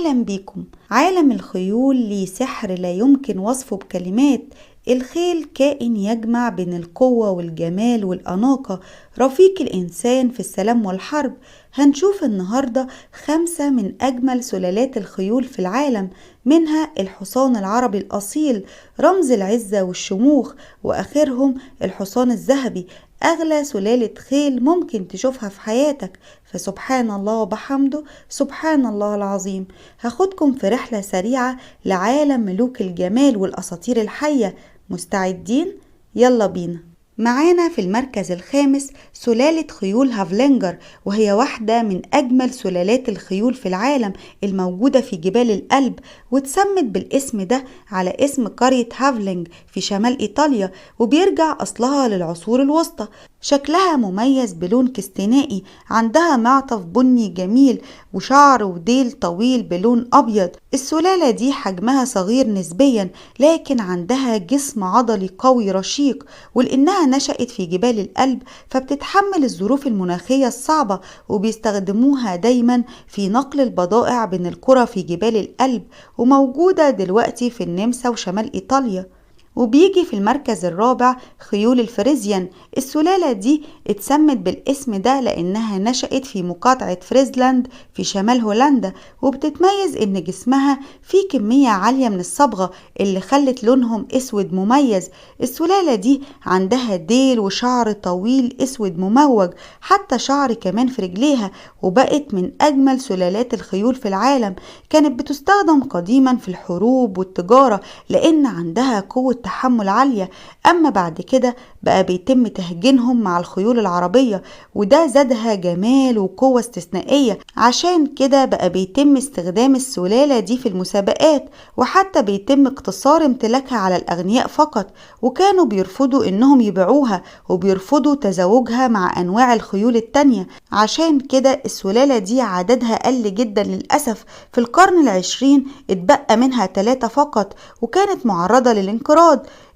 أهلا بيكم. عالم الخيول ليه سحر لا يمكن وصفه بكلمات. الخيل كائن يجمع بين القوة والجمال والأناقة، رفيق الإنسان في السلام والحرب. هنشوف النهاردة 5 من أجمل سلالات الخيول في العالم، منها الحصان العربي الأصيل رمز العزة والشموخ، وآخرهم الحصان الذهبي أغلى سلالة خيل ممكن تشوفها في حياتك. فسبحان الله وبحمده، سبحان الله العظيم. هاخدكم في رحلة سريعة لعالم ملوك الجمال والأساطير الحية. مستعدين؟ يلا بينا. معانا في المركز الخامس سلالة خيول هافلينجر، وهي واحدة من أجمل سلالات الخيول في العالم الموجودة في جبال الألب، واتسمت بالاسم ده على اسم قرية هافلينج في شمال إيطاليا، وبيرجع أصلها للعصور الوسطى. شكلها مميز بلون كستنائي، عندها معطف بني جميل وشعر وديل طويل بلون أبيض. السلالة دي حجمها صغير نسبيا، لكن عندها جسم عضلي قوي رشيق، ولأنها نشأت في جبال الألب فبتتحمل الظروف المناخية الصعبة، وبيستخدموها دايما في نقل البضائع بين القرى في جبال الألب، وموجودة دلوقتي في النمسا وشمال إيطاليا. وبيجي في المركز الرابع خيول الفريزيان. السلالة دي اتسمت بالاسم ده لأنها نشأت في مقاطعة فريزلاند في شمال هولندا، وبتتميز إن جسمها فيه كمية عالية من الصبغة اللي خلت لونهم أسود مميز. السلالة دي عندها ديل وشعر طويل أسود مموج، حتى شعر كمان في رجليها، وبقت من أجمل سلالات الخيول في العالم. كانت بتستخدم قديما في الحروب والتجارة لأن عندها قوة تحمل عالية. أما بعد كده بقى بيتم تهجينهم مع الخيول العربية، وده زادها جمال وقوة استثنائية. عشان كده بقى بيتم استخدام السلالة دي في المسابقات، وحتى بيتم اقتصار امتلاكها على الأغنياء فقط، وكانوا بيرفضوا إنهم يبيعوها وبيرفضوا تزاوجها مع أنواع الخيول التانية. عشان كده السلالة دي عددها قل جدا للأسف. في القرن العشرين اتبقى منها 3 فقط، وكانت معرضة للانقراض.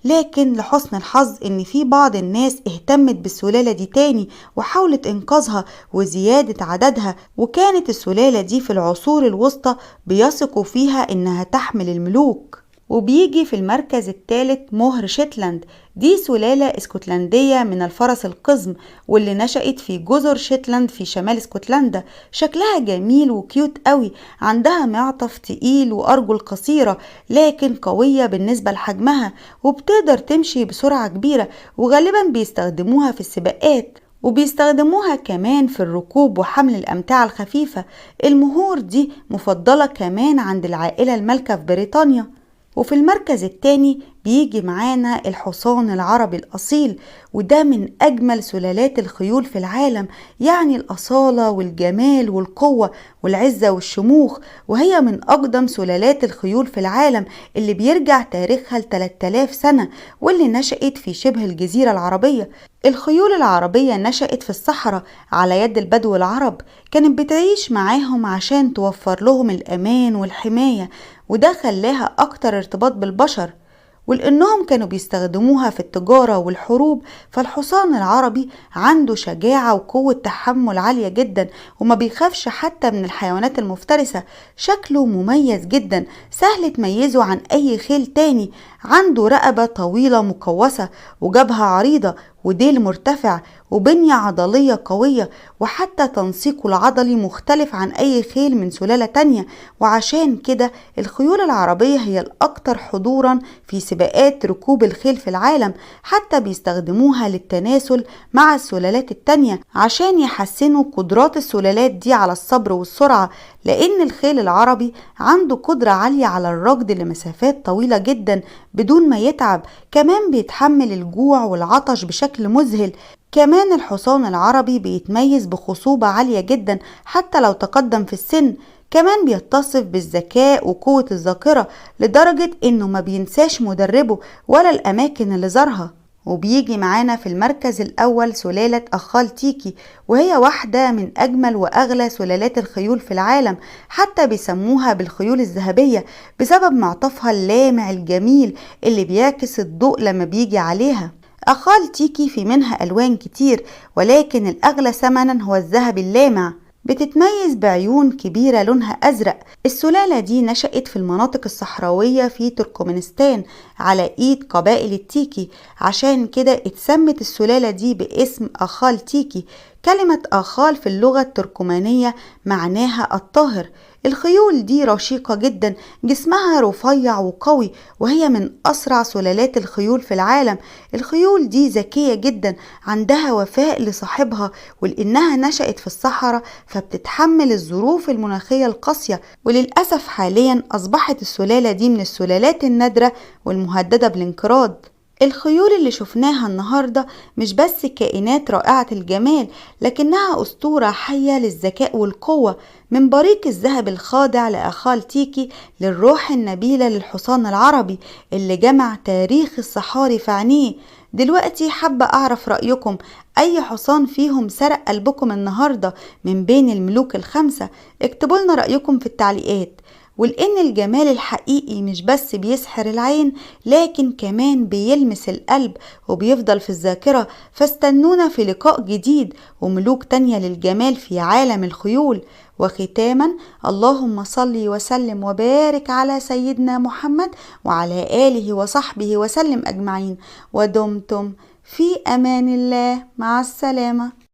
لكن لحسن الحظ ان في بعض الناس اهتمت بالسلالة دي تاني وحاولت انقاذها وزيادة عددها، وكانت السلالة دي في العصور الوسطى بيثقوا فيها انها تحمل الملوك. وبيجي في المركز الثالث مهر شتلاند. دي سلالة اسكتلندية من الفرس القزم، واللي نشأت في جزر شتلاند في شمال اسكتلندا. شكلها جميل و cute قوي، عندها معطف تقيل وأرجل قصيرة لكن قوية بالنسبة لحجمها، وبتقدر تمشي بسرعة كبيرة، وغالبا بيستخدموها في السباقات، وبيستخدموها كمان في الركوب وحمل الأمتعة الخفيفة. المهور دي مفضلة كمان عند العائلة المالكة في بريطانيا. وفي المركز الثاني بيجي معانا الحصان العربي الأصيل، وده من أجمل سلالات الخيول في العالم، يعني الأصالة والجمال والقوة والعزة والشموخ، وهي من أقدم سلالات الخيول في العالم اللي بيرجع تاريخها ل 3000 سنة، واللي نشأت في شبه الجزيرة العربية. الخيول العربية نشأت في الصحراء على يد البدو العرب، كانت بتعيش معاهم عشان توفر لهم الأمان والحماية، وده خلاها أكتر ارتباط بالبشر. ولأنهم كانوا بيستخدموها في التجارة والحروب، فالحصان العربي عنده شجاعة وقوة تحمل عالية جدا، وما بيخافش حتى من الحيوانات المفترسة. شكله مميز جدا، سهل تميزه عن أي خيل تاني. عنده رقبة طويلة مقوسة وجبهة عريضة وديل مرتفع وبنية عضلية قوية، وحتى تنسيقه العضلي مختلف عن أي خيل من سلالة تانية. وعشان كده الخيول العربية هي الأكثر حضورا في سباقات ركوب الخيل في العالم، حتى بيستخدموها للتناسل مع السلالات التانية عشان يحسنوا قدرات السلالات دي على الصبر والسرعة، لأن الخيل العربي عنده قدرة عالية على الركض لمسافات طويلة جدا بدون ما يتعب، كمان بيتحمل الجوع والعطش بشكل مذهل. كمان الحصان العربي بيتميز بخصوبة عالية جدا حتى لو تقدم في السن، كمان بيتصف بالذكاء وقوة الذاكرة لدرجة انه ما بينساش مدربه ولا الاماكن اللي زارها. وبيجي معانا في المركز الأول سلالة أخال تيكي، وهي واحدة من أجمل وأغلى سلالات الخيول في العالم، حتى بيسموها بالخيول الذهبية بسبب معطفها اللامع الجميل اللي بيعكس الضوء لما بيجي عليها. أخال تيكي في منها ألوان كتير، ولكن الأغلى ثمنا هو الذهب اللامع. بتتميز بعيون كبيرة لونها أزرق. السلالة دي نشأت في المناطق الصحراوية في تركمانستان على إيد قبائل التيكي، عشان كده اتسمت السلالة دي باسم أخال تيكي. كلمة أخال في اللغة التركمانية معناها الطاهر. الخيول دي رشيقة جدا، جسمها رفيع وقوي، وهي من أسرع سلالات الخيول في العالم. الخيول دي ذكية جدا، عندها وفاء لصاحبها، ولأنها نشأت في الصحراء فبتتحمل الظروف المناخية القاسية. وللأسف حاليا أصبحت السلالة دي من السلالات النادرة والمهددة بالانقراض. الخيول اللي شفناها النهاردة مش بس كائنات رائعة الجمال، لكنها أسطورة حية للذكاء والقوة، من بريق الذهب الخادع لأخال تيكي للروح النبيلة للحصان العربي اللي جمع تاريخ الصحاري في عينيه. دلوقتي حابة أعرف رأيكم، أي حصان فيهم سرق قلبكم النهاردة من بين الملوك الخمسة؟ اكتبوا لنا رأيكم في التعليقات. ولأن الجمال الحقيقي مش بس بيسحر العين، لكن كمان بيلمس القلب وبيفضل في الذاكرة. فاستنونا في لقاء جديد وملوك تانية للجمال في عالم الخيول. وختاما، اللهم صل وسلم وبارك على سيدنا محمد وعلى آله وصحبه وسلم أجمعين، ودمتم في أمان الله. مع السلامة.